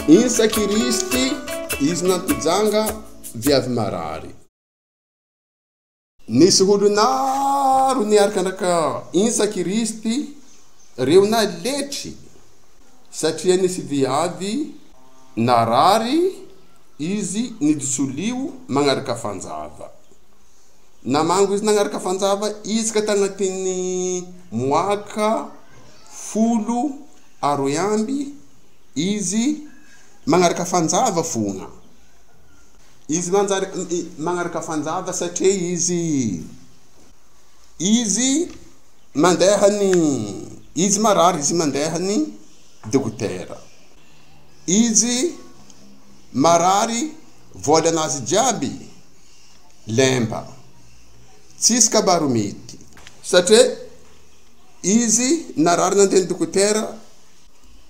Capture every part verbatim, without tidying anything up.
Insa Kirisiti, izi nantu zanga viavi marari. Ni suhulu naru ni arkanaka insa Kirisiti, reu na leti. Satia ni si viavi narari, izi ni dusu liu mangaraka fanzava. Na mangu izi nangaraka fanzava, izi ka tangati ni mwaka fulu aroeambi, izi mangaraka fanzava funga. Izi manzari-, i-, mangaraka fanzava satia izi. Izi mandeha ni, izi marari, izi mandeha ni dukutera. Izi marari vola nazi ziabi lemba. Tisi kabaru miti. Satia izi narari nandeha ni dukutera,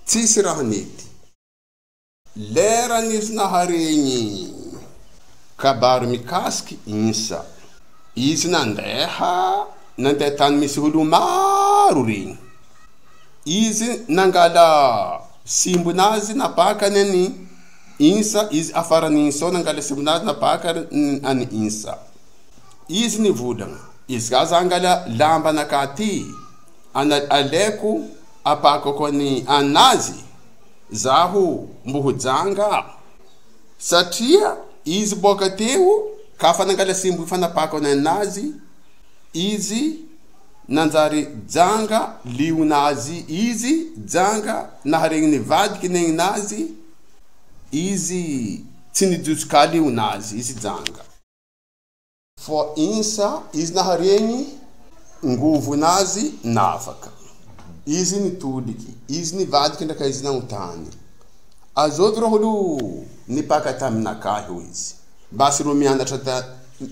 tisi raha miti. Lera ni izi naharini kabaru mi kasiki insa. Izi nandeha, nandeha tani mi suhulu maru rini. Izi nangala simbu nazi na paka neni insa, izi afara ni insa, nangala simbu nazi na paka n-, ani insa. Izi ni vudanga. Izi ka zangala lamba na kati, ana aleku, apakoko ni anazi, zahu, mbuhu zanga. Satia, izi boka teu, ka fana ngala simbu fana pako na nazi, izi nanzari zanga liu nazi, izi zanga naharini vadiki nei nazi, izi tini dusu ka liu nazi, izi zanga. Fo insa, izi naharini nguvu nazi nafaka. Izi ni tuliki, izi ni vadiki ndraka izi na utani. Azovi roholu ni paka taminakahi izi. Basi ru mi anatra ta-,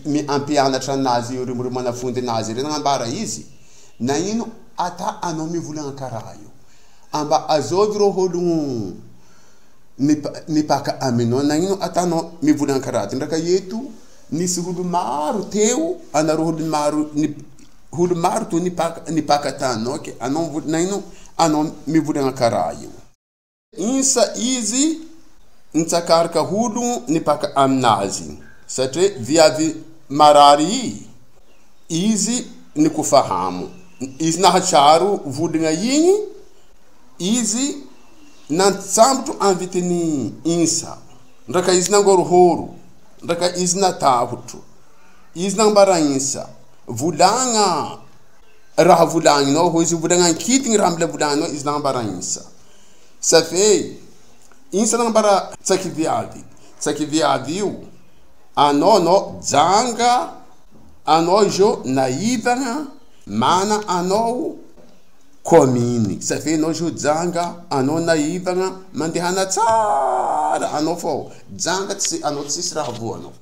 mi ampi anatra nazi, uri muri mana fundi nazi, ri nangabara izi. Na inu ata ano mi vulanga karayo. Amba azovi roholu ni pa-, ni paka amino, na inu ata ano mi vulanga karayo. Ndraka yetu, ni suhulu maru teu, ana roholu maru, ni hulu maru tu ni paka, ni paka tano, ke, ano vu-, na inu ano mi vulanga karayo. Insa izi nsakarka hulu ni paka aminazi. Satia viavi marari izi ni kufahamu. Izi nahacharu vudinga ini, izi nansambutu anviti ni insa. Ndraka izi nangoruhuru. Ndraka izi natahutu. Izi nangabara insa. Vulanga. Raha vulanga no, ho izi vulanga kiti ngi rambla vulanga no, izi nangabara insa. Safi, insa nangabara saki viavi. Saki viavi u. Ano no, zanga, ano jo, naivanga, mana ano u, komini. Safi no jo zanga, ano naivanga, mande hana tsara, ano fo, zanga tsi, ano tsi sira havu ano.